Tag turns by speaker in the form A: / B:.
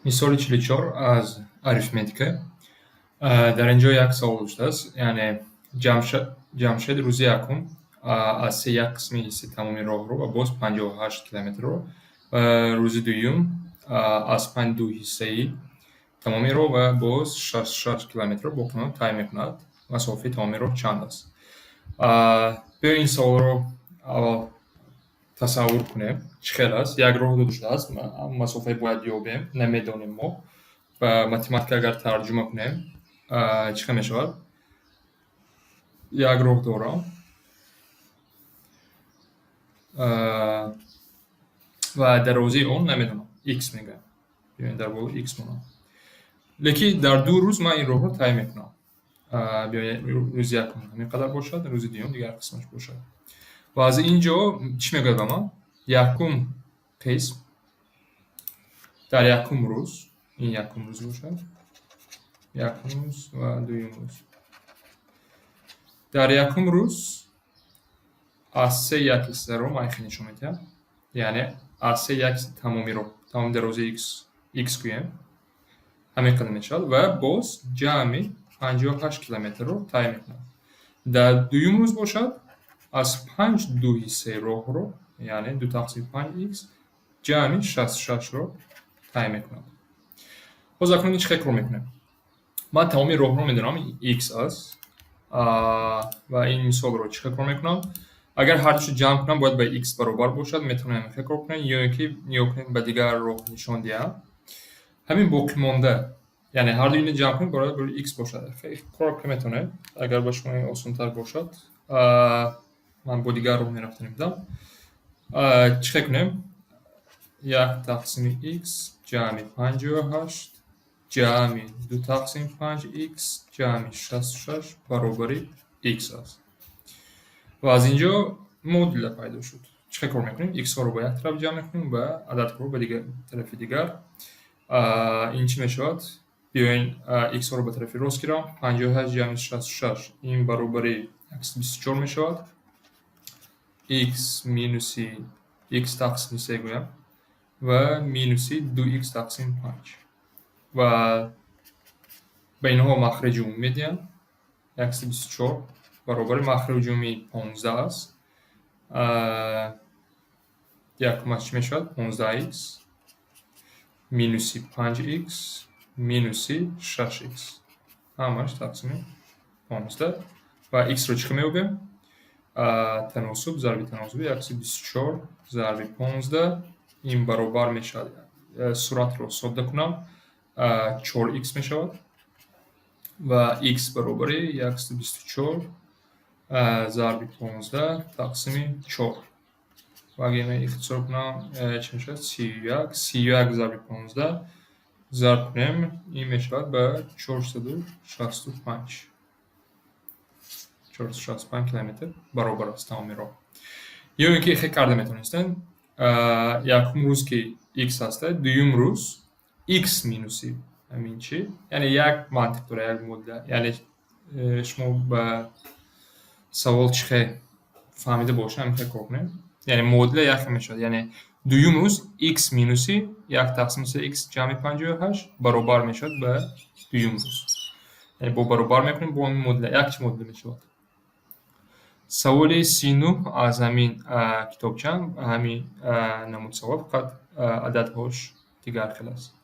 A: Мисоли 44 аз арифметика. Дар ин ҷо як савол доштааст, яъне Ҷамшед рӯзи якум аз се як қисми ҳиссаи тамоми роҳро ва боз 58 километрро ва рӯзи дуюм аз панҷ ду ҳиссаи тамоми роҳ ва боз 66 километрро боқимонда тай мекунад. Масофаи тамоми роҳ чанд аст? Биё, ин саволро аввал тасаввур кунем, чӣ хел аст. Як роҳ дода шудааст, масофае бояд ёбем, намедонем мо. Ба математика агар тарҷума кунем, чӣ хел мешавад? Як роҳ дорам ва дарозии он намедонам, x мегӯям. Биёед, дар боло x монам. Лекин дар 2 рӯз ман ин роҳро тай мекунам. Биёед, рӯзи якум ҳамин қадар бошад, рӯзи дуюм дигар қисмаш бошад. Ва аз ин ҷо чӣ мегӯяд ба ман? Якум қисм дар якум рӯз, ин якум рӯз бошад, якум рӯз ва дуюм рӯз. Дар якум рӯз аз се як ҳиссаро ман хел нишон медиҳам. Яъне аз се як ҳисса тамоми роҳ, тамоми дарозии x, x гӯем, ҳамин қадар мешавад ва боз ҷамъи 58 километрро тай мекунад. Дар дуюм рӯз бошад, аз панҷ ду ҳиссаи роҳро, яъне ду тақсими панҷ x, ҷамъи 66-ро тай мекунад. Боз акнун чӣ хел кор мекунем? Ман тамоми роҳро медонам, x аст, ва ин мисолро чӣ хел кор мекунам? Агар ҳардушо ҷамъ кунам, бояд ба x баробар бошад. Метавонем ҳамин хел кор кунем ё ин ки, нигоҳ кунем, ба дигар роҳ нишон диҳам. Ҳамин боқимонда, яъне ҳарду инро ҷамъ кунем, бояд x бошад. Кор ки метавонем, агар ба шумо осонтар бошад. Ман бо дигар роҳ мерафтанӣ будам. Чӣ хел кунем? Як тақсими x ҷамъи 58 ҷамъи ду тақсими панҷ x ҷамъи 66 баробари x аст. Ва аз ин ҷо модуля пайдо шуд. Чӣ хел кор мекунем? X-ҳоро ба як тараф ҷамъ мекунем ва ададҳоро ба дигар тарафи дигар. Ин чӣ мешавад? Биёен, x-ҳоро ба тарафи рост гирам. 58 ҷамъи 66 ин баробари 124 мешавад. X минуси x тақсими се гӯям ва минуси ду x тақсими панҷ. Ва ба инҳо махраҷи умумӣ медиҳам. 124 баробари махраҷи умумии 15 аст. Якумаш чӣ мешавад? 15 x минуси панҷ x минуси шаш x. Ҳамааш тақсими 15. Ва x-ро чӣ хел меёбем? Таносуб зарби таносуби 124 зарби 15 ин баробар мешавад. Суратро содда кунам, чор x мешавад ва x баробари 124 зарби 15 тақсими чор. Ва агар инро ихтисор кунам, чӣ мешавад? 31. 31 зарби 15 зарб кунем, ин мешавад ба 465. 465 километр баробар аст тамоми роҳ. Ё ин ки хел карда метавонистем. Якум рӯз ки x ҳаста, дуюм рӯз x минуси ҳамин чӣ, яъне як мантиқ дорад, як модда. Яъне шумо ба савол чӣ хел фаҳмида бошед, ҳамин хел кор кунем. Яъне муодила як хел мешавад. Яъне дуюм рӯз x минуси як тақсими се x ҷамъи 58 баробар мешавад ба дуюм рӯз. Яъне бо баробар мекунем бо ҳамин муодила, якчи муодила мешавад. Саволи 39 аз ҳамин китобча, ҳамин намуд савол, фақат ададҳош дигар хел аст.